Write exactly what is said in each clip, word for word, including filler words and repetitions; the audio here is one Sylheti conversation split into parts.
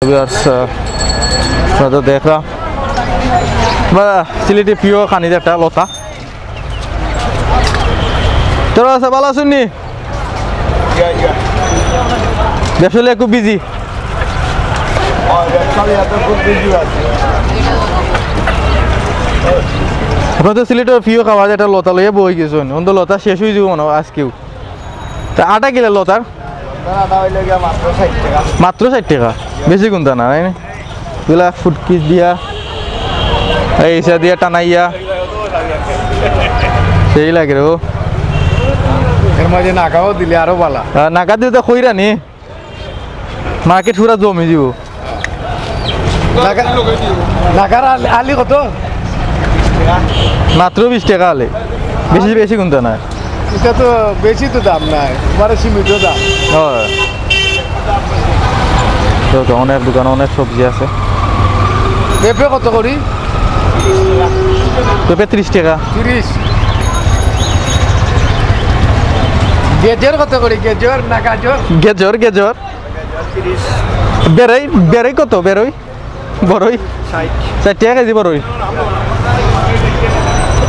Viewers, আহ, আপনারা তো দেখরা বা সিলেটি প্রিয় খানি যেটা লতা। তোরা আছে, ভালা আছইন নি? ব্যবসা লইয়া খুব বিজি। আপনারা তো সিলেটর প্রিয় খাবার যেটা লতা লইয়া বই গেছইন, অখন তো লতা শেষ অই যাইবো মনে অয় আজকেউ। তে আটা কিলা লতার? লতার আটা অইলো গিয়া মাত্র ষাইট টেকা। মাত্র ষাইট টেকা? বেশি কুন্তা না, নায় নি? ইগুলা ফুটকি দিয়া, এই ইসা দিয়া টানাইয়া, সেই লাগে রে। এর মাঝে নাকাও দিলে আরো ভালা। আহ, নাকা দিলে তো খইরা নি, মার্কেট পুরা জমি দিব। নাকা-, নাকার আলি, আলি কত? মাত্র বিশ টেকা আলি, বেশি, বেশি কুন্তা না। ইটা তো বেশি তো দাম নায়, মানে সীমিত দাম। হয়। তো, তো অনেক দোকানে অনেক সবজি আছে। পেঁপে কত করি? পেঁপে ত্রিশ টেকা। ত্রিশ। গেজর কত করি? গেজর না গাজর? গেজর, গেজর। বেরই, বেরই কত বেরই? বরই? ষাইট। ষাইট টেকা কেজি বরই।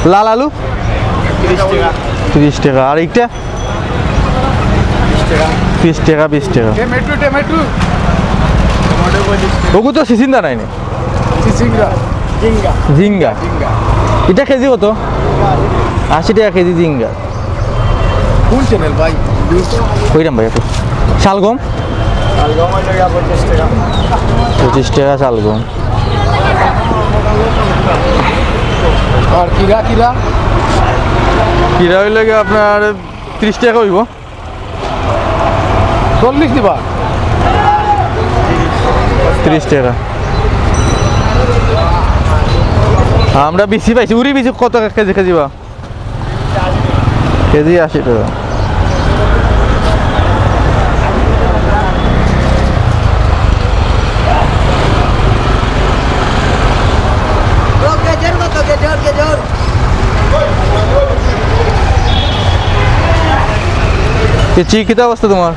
লাল আলু? ত্রিশ টেকা। ত্রিশ টেকা। আর একটা? বিশ টেকা। বিশ টেকা, বিশ টেকা। Tomato, tomato. টমেটো পঁচিশ টেকা। ওগু তো সিসিন্দা নায় নি? সিসিঙ্গা। ঝিঙ্গা। ঝিঙ্গা। ঝিঙ্গা। ইটা কেজি কত? আশি টেকা কেজি ঝিঙ্গা। কোন channel ভাই? কইরাম ভাই একটু। শালগম? শালগম অইলো গিয়া পঁচিশ টেকা। পঁচিশ টেকা শালগম। আর কিরা, কিরা? কিরা অইলো গিয়া আপনার ত্রিশ টেকা অইবো। চল্লিশ দিবা? ত্রিশ টেকা। আমরা বিচি পাইছি, উরি বিচি কত কেজি, কেজি বা? কেজি আশি টেকা। এ চি, কিতা অবস্থা তুমার?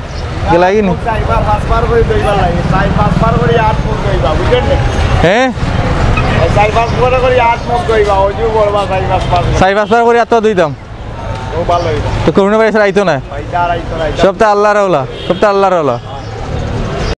গেলাগি নি? চাইরবার পাঁচবার করি ধইবার লাগে, চাইর পাঁচবার করি আট মগ ধইবা, বুঝছইন নি? হ্যাঁ? এই চাইর পাঁচবার করি আট মগ ধইবা, অজু করবা চাইর পাঁচবার করি। চাইর পাঁচবার করি আটটা ধইতাম। ও ভালা অইবো। তো করোনা ভাইরাস আইতো না? ভাই, আর আইতো না, আইতো না। সব তো আল্লাহর ওলা, সব তো আল্লাহর ওলা।